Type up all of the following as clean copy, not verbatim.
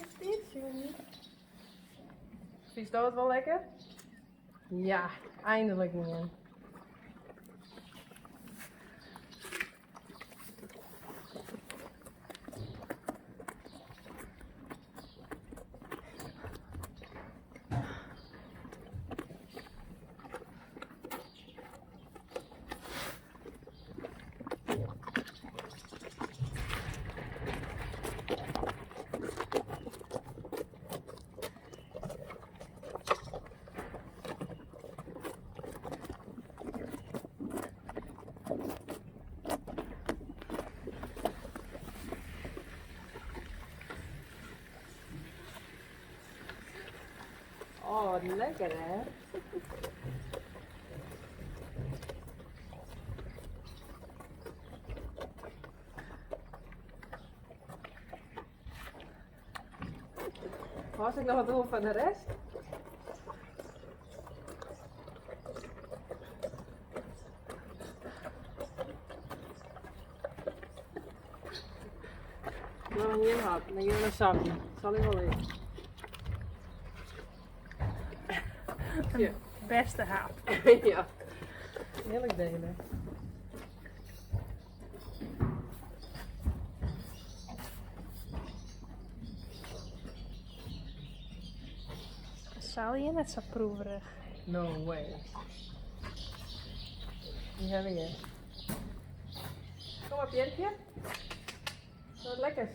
Stiet, Johnny. Fynst dat it wol lekker? Ja, eindelijk ien. Oh, wat lekker hè? Was ik nog wat doen van de rest? Nog ien hap, dan gean we nei Sally. Sally wol ek. Ja. Bêste hap. Ja. Hearlik dele. Sally is net sa proeverich. No way. Die hebben je. Kom maar, Piertje. Wat lekkers.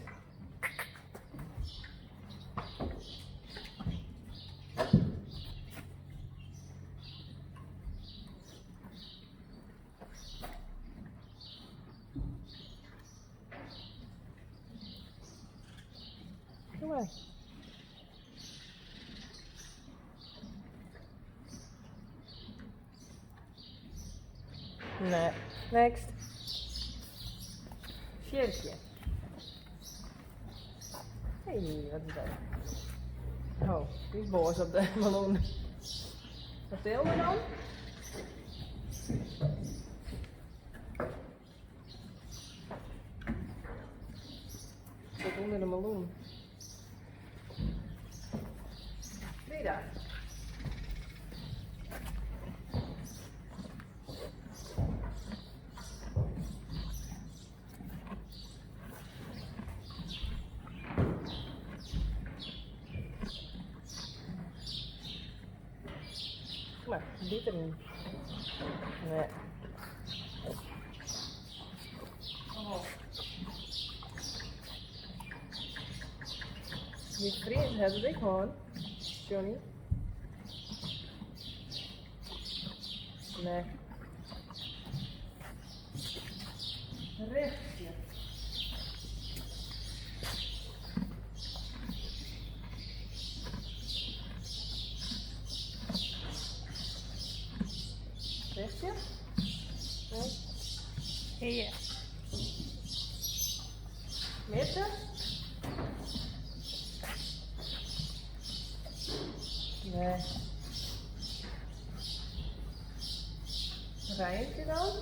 Kom maar. Nee. Next. Sjerkje. Hey, wat is dat? Oh, die is boos op de meloen. Wat deel we dan? Zit onder de meloen. Frida. Kom maar, byt deryn. Nee. Oh. Myn freon hat it ek hân, Johnny. Nee. Richtsje. Richtsje? Nee. Ja. Mirte? Nee. Rijntje dan?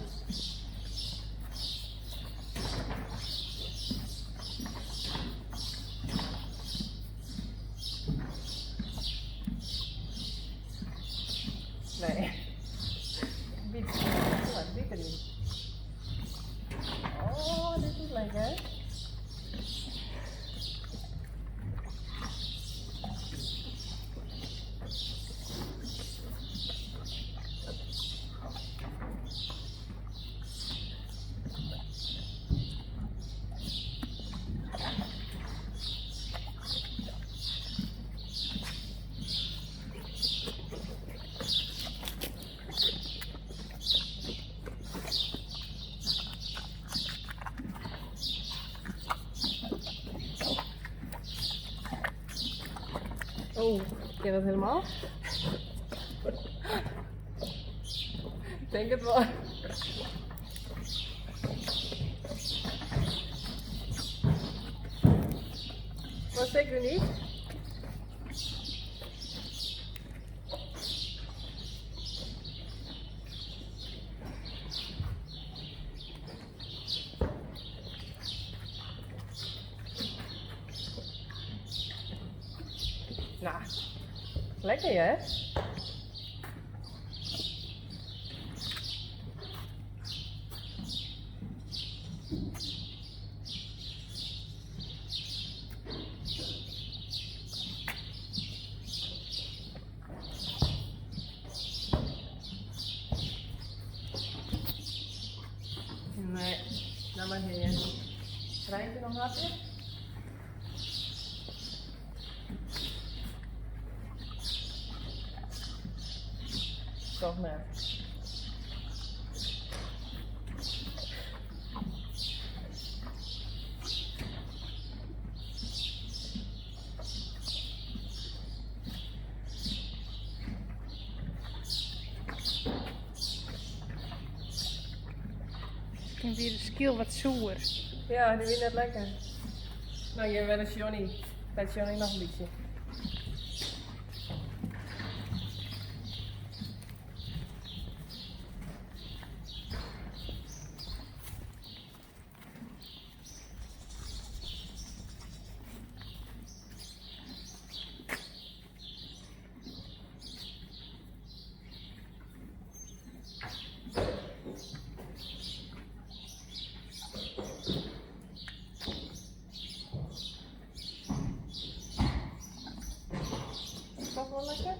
Nee. Byt. Kom maar, byt deryn. Oh, dit is lekker. Oh, ken je dat helemaal? Ik denk het wel. Maar zeker niet. No, lekker hear. Nee, no mar hinne. Trijntje noch in hapje? Toch net. Miskien wie de skyl wat soer. Ja, dy wie net lekker. No, hjir wer in Johnny. By Johnny noch in bytsje. Toch wol lekker?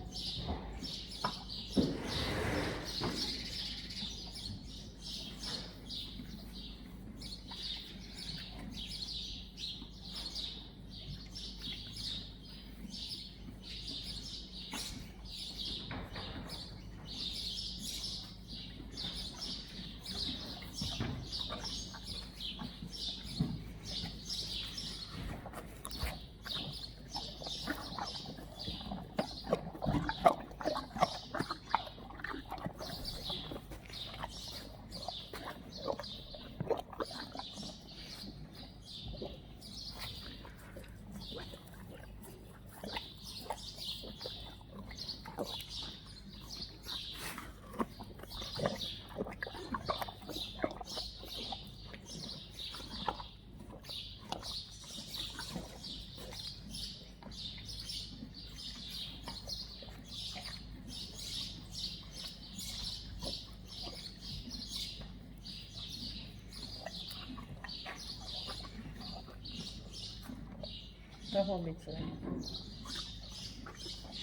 Noch wol in bytsje lekker.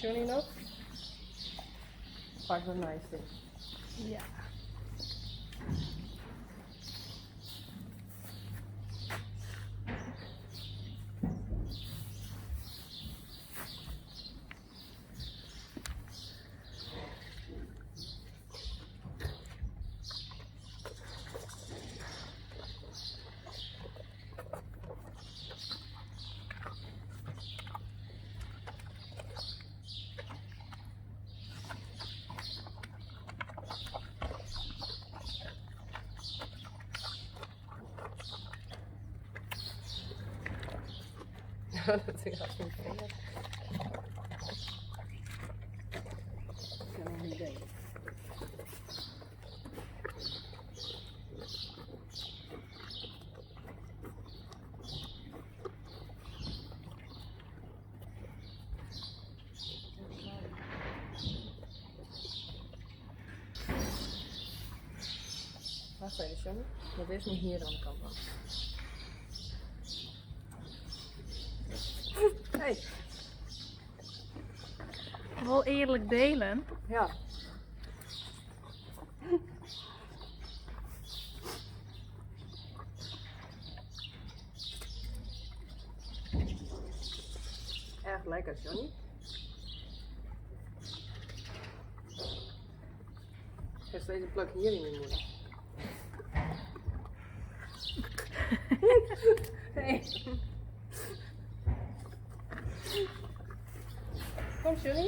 Johnny noch? Pak de neiste. Ja. Dat is hartstikke lekker. Ik heb nog een idee. Wacht even, Johnny. Dat is niet hier aan de kant dan. Hey. Wol earlik delen. Ja. Erg lekker, Johnny. Ik heb steeds een plak hier in mijn moeder. Hey. Kom, Johnny.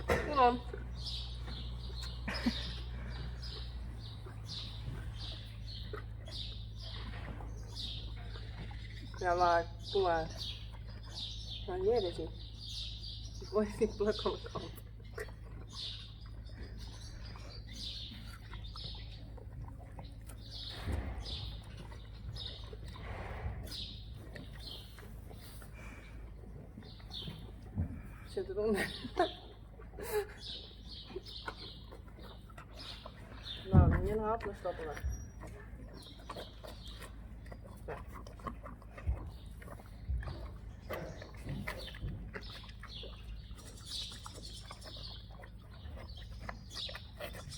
Kom dan. Ja, maar kom maar. Nou, hier is hij. Goai dyn pluk oan de kant. Sit derûnder. No, dan ien hap, dan stoppe we. Ja.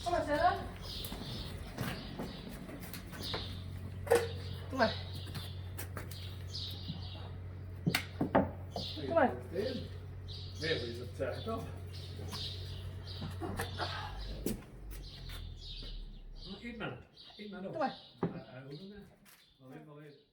Kom mar, Sarah. Kom mar. Kom mar. Nee, is dat zeg ik al. Eet maar. Eet maar nog. Kom maar. Hij hoeft het niet. Alleen maar eten.